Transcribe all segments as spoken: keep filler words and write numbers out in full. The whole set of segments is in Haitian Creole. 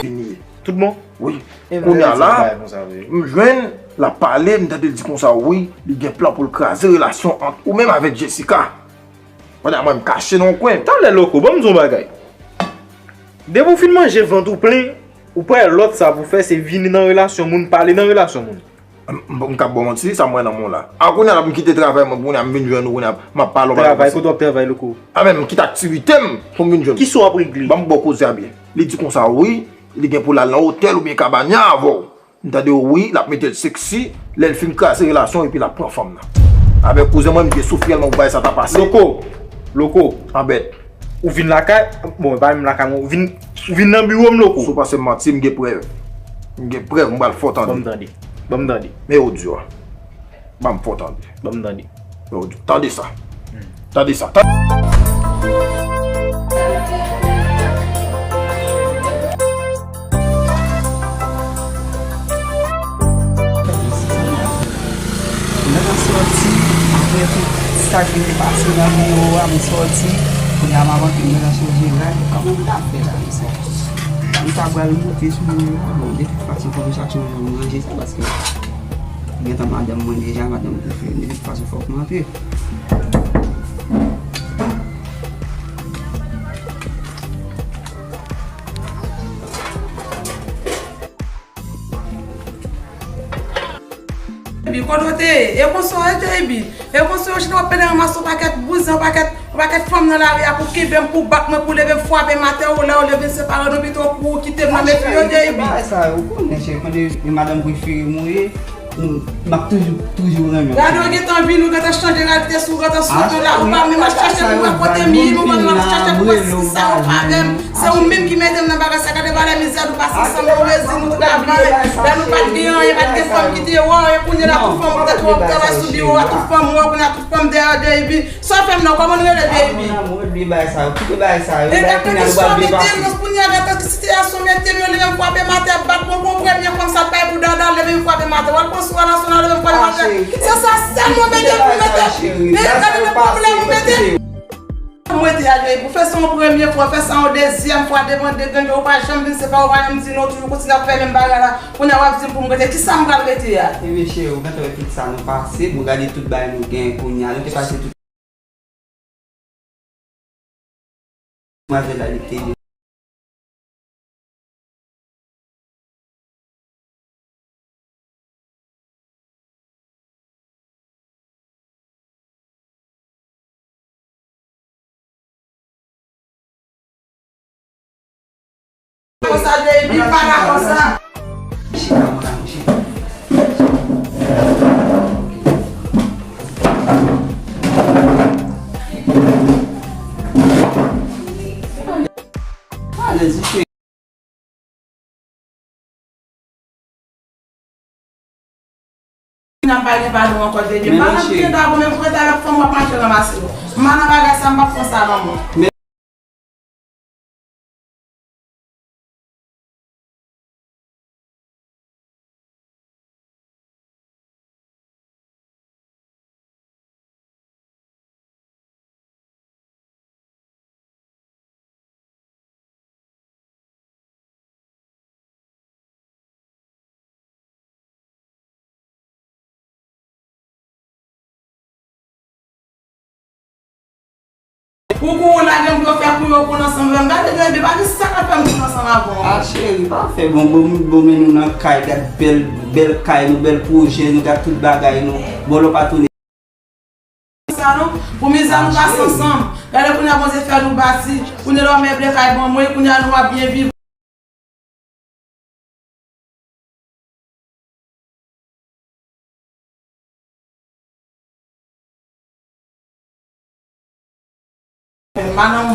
Vini. Tout bon? Wi. Kounye a la, m jwenn l ap pale, m tande l di konsa, wi, li gen plan pou l kraze relasyon ant ou menm avèk Jessica. Pandan mwen, m kache nan yon kwen. Talè, Loko, ban m di w yon bagay. Depi w fin manje vant ou plen, ou pa wè lòt sa pou fè, se vini nan relasyon moun, pale nan relasyon moun. M, m, m ka ba w manti, sa m wè nan men w la. A, kounye a la, m kite travay mwen, kounye a m vin jwenn ou, kounye a m ap pale w, pale w. Travay, kote w ap travay, Loko? A, men m kite aktivite m pou m vin jwenn ou. Kisa w ap regle? Ban m ba w koze a byen. Li di konsa, wi, li gen pou l al nan otèl oubyen kabanya avè w. M tande w, wi, l ap mete l seksi, lè l fin kraze relasyon epi l ap pran fanm nan. Avèk kouzen mwen, m te soufri tèlman pou bagay sa ta pase. Loko, Loko. Anbèt. Ou vin lakay, bon, e pa menm lakay mwen, ou vin, ou vin nan biwo m, Loko. Si w panse m manti, m gen prèv. M gen prèv, m pral fè w tande. Ban m tande. Ban m tande. Men odyo a. Ban m fè w tande. Ban m tande. Men odyo. Tande sa. Tande sa. Tande. Lè m ap sòti, apre tout sa ki te pase nan biwo a, m sòti, kounye a m ap antre nan relasyon jeneral, kòman m ta fè la, mezanmi? M ta pral monte sou moun yo, bon, de tout fason, fò m chache yon jan m ranje sa, paske gentan madanm mwen deja, madanm mwen te fè, de tout fason, fòk m antre. Epi, kote w te ye? E konsa w ye, J B? E konsa w chita w ap pede ranmase yon pakèt bouz, yon pakèt, yon pakèt fanm nan lari a pou kenbe m, pou bat mwen, pou leve m, frape m atè, ou la, olye vin separe nou, pito kou, kite m nan men fi yo, J B. Bagay sa yo, ou konnen, cheri, konnen e madanm prefere mwen ye, nou, m ap toujou, toujou renmen w. Gade, ou gentan vini, ou gentan chanje reyalite sou, ou gentan sot la, ou pa menm al chache pou wè kote m ye, ou pa menm al chache pou wè si sa ou pa menm. Se ou menm ki mete m nan bagay sa, gade valè mizè nou pase ansanm, nou rezin, nou travay. Lè nou pa t gen anyen, pa t gen fanm ki te wè, e kounye a la tout fanm ou te twò travay sou biwo a, tout fanm wè, kounye a tout fanm dèyè, J B. Sa w fè m nan, kòman nou rele, J B? E gade ki swa mete m nan, kounye a gade ki sitiyasyon mete m, yo leve m frape m atè, bat mwen pou premye fanm sa t pa pou dada, leve m frape m atè. W al pran sou relasyon nan, leve m frape m atè. Se sa sèlman mete m pou mete. E gade nan pwoblèm ou mete. Mwen te ale, pou fè sa yon premye fwa, fè sa yon dezyèm fwa devan de gang yo, ou pa janm vin separe, ou pa janm di non, toujou kontinye ap fè menm bagay la. Kounye a w ap di m pou m rete, kisa m pral rete a? Ebyen cheri, ou gentan wè tout sa nou pase, bon gade tout bagay nou gen kounye a, nou te pase tout. Manzè la li te Konsa, J B, pa la konsa. Chita, mon amour, chita. Alèz wi, cheri. N ap pa gen pa nou ankò, J B. M pa nan pye dabò, menm pou rete avèk fanm w ap mache ranmase yo. M pa nan bagay sa, m p ap pran sa nan men w. Pou kou ou lage m pou yo fè kou yo konn ansanm avè m. Gade, J B, pa gen sa k ap fè m konn ansanm avè w. A, cheri, pa fè bon, bon, bon, men nou nan kay, gad bèl, bèl kay nou, bèl pwojè nou, gad tout bagay nou. Bon, lè w pa tounen. Sa non, pou mizè nou pase ansanm. Gade kounye a Bondye fè nou bati, kounye a nou meble kay ban mwen, kounye a nou ap byen viv.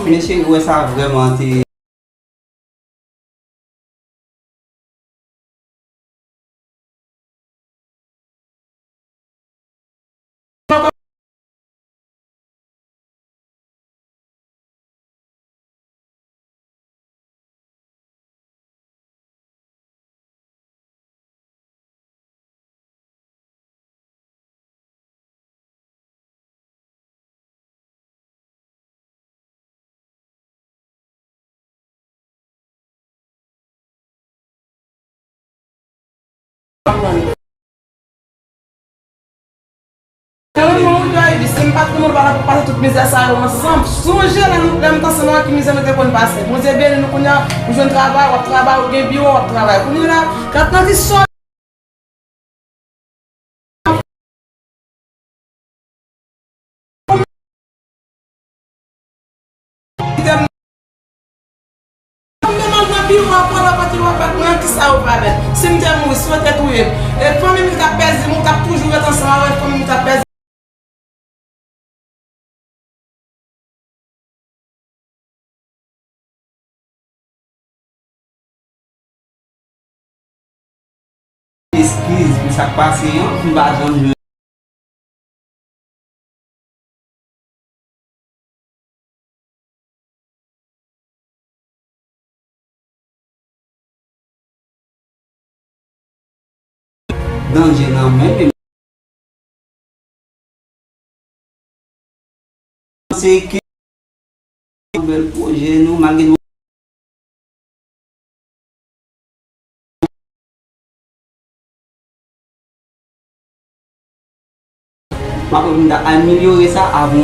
Mesye, ou wè sa vrèman te Lè mwen mouri, Baby, si m pa t mouri, nou pa t ap pase tout mizè sa yo ansanm. Sonje lè nou, lè m t ansanm avè w, ki mizè nou te konn pase. Bondye beni nou kounye a, ou jwenn travay, w ap travay, ou gen biwo, w ap travay. Kounye a, kat nan di sòt. Kite m. Mwen menm al nan biwo a, pran lòt kote w ap bat mwen, kisa yo pa mèt? Si m te mouri, si yo te touye m, e fanmi m li t ap pèdi m, ou t ap toujou ret ansanm avè fanmi m li t ap pèdi. Eskiz pou sa k pase an, m pa janm jwenn. Danje nan men, men se ke yon bèl pwojè nou, malgre nou m ap vin ta amelyore sa avan.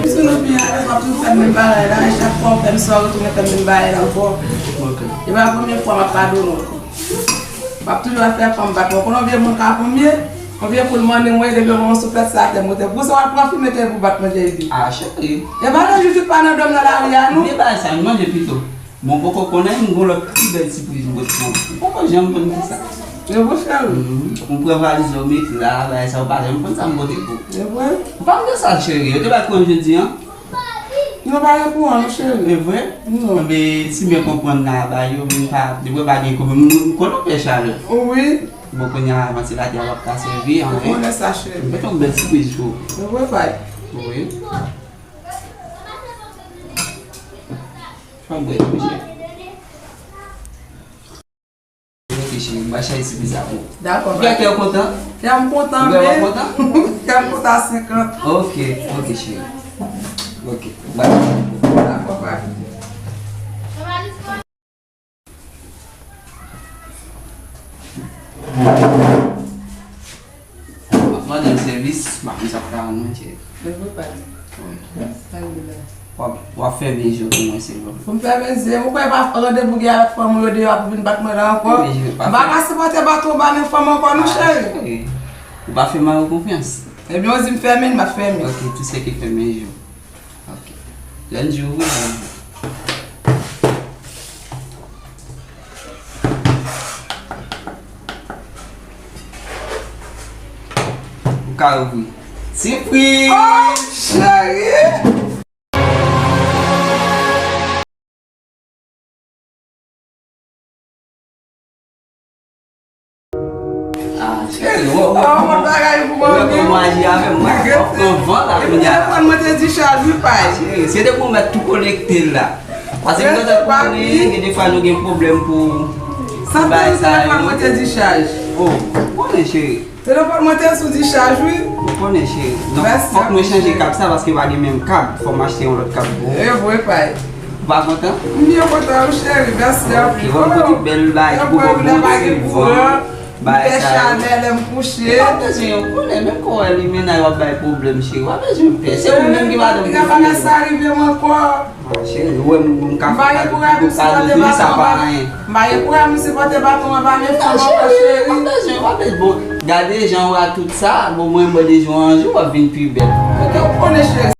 Sou nou pi alèz, w ap toujou fè menm bagay la, e chak fwa w fè m sa, w retounen fè m menm bagay la ankò. E pa premye fwa m ap padone w. M ap toujou ap fè fanm bat mwen. Konnen yon vye moun ka pran m ye, yon vye poul mande mwen, depi yon souflèt sa atè, m rete pouse, w al pran fimen te pou bat mwen, J B. Ah, cheri. E pa nan joujou pa nan dòm nan lari a, non. Vye bagay sa, nou manje pito. Bon, poko konnen, m gon lòt pi bèl sipriz m pote pou ou. Poko janm konn ki sa. E vre, cheri. Mhm. M pran valiz la, w met la, bagay sa, ou pa janm konn sa m pote pou ou. E vre. Ou pa konn sa, cheri. Yo te bay kouran jodi an? Non, pa gen kouran, non, cheri. E vre? Non. Enben, si byen konprann la, ba yo, m pa, depi pa gen kouran, m, m konnen w pè chalè. Wi. Bon, kounye a, vantilatè a p ap ka sèvi, an, wi. Ou konnen sa, cheri. M mete yon bèl sipriz pou ou. E vre, bay. Wi. Fè yon bwè tou, cheri. Ok, cheri, m ba chay sipriz la pou ou. Dakò, papi. Kè w kontan? Kè m kontan, men. Kè m kontan? Kè m kontan a senkant. Ok, ok, cheri. Ok, ba. Dakò, papi. M ap mande l sèvis, m ap di sa pou ta rann mwen, cheri. Wi. W ap, w ap fèmen je w pou mwen, silvouplè. Pou m fèmen je m? Ou kwè pa randevou gen avèk fanm ou yo deyò ap vin bat mwen la ankò? M pa ka sipòte bat ou ba men fanm ankò, non, cheri. Ou pa fè mari w konfyans. Ebyen, ou di m fèmen, m ap fèmen. Ok, tou sèke fèmen je w. Ok. Jèn jou, wi, jèn jou. Ka ouvri. Sipriz! Oh, cheri! Ah, cheri, wè, wè, wè kòman, wè kòman w aji avè m. Mwen, mwen, mwen, mwen, mwen, mwen te di chaj, wi, pay. Cheri, se depi w mèt tou konekte l la. Paske mwen te konnen, gen de fwa nou gen pwoblèm pou bagay sa yo. Telefòn mwen te di chaj. Oh, ou konnen, cheri. Telefòn mwen te sou dichaj, wi. Ou konnen, cheri. Donk, fòk mwen chanje kab sa paske pa gen menm kab. Fò m achte yon lòt kab pou ou. E vre, pay. Ou pa kontan? M byen kontan, wi, cheri. Mèsi anpil. Ki bon, kote bèl bagay, ki bon, bon, bon, bon, bagay sa yo. Chalè lè m kouche. Ou pa bezwen, ou konnen, menm kò w li mennaj w ap bay pwoblèm, cheri. Ou pa bezwen pè. Se ou menm ki pa janm te fini. Sa rive m ankò. Ah, cheri, ou wè m, m ka fè sa, m pa gen kouraj pou m sipòte patwon an, pa anyen. M pa gen kouraj pou m sipòte patwon an, pa gen fanm ankò, cheri. Cheri, pa bezwen, pa bezwen. Bon, gade jan w a tout sa, bon, mwen, mwen, de jou an jou, w ap vin pi bèl. Ok, ou konnen, cheri.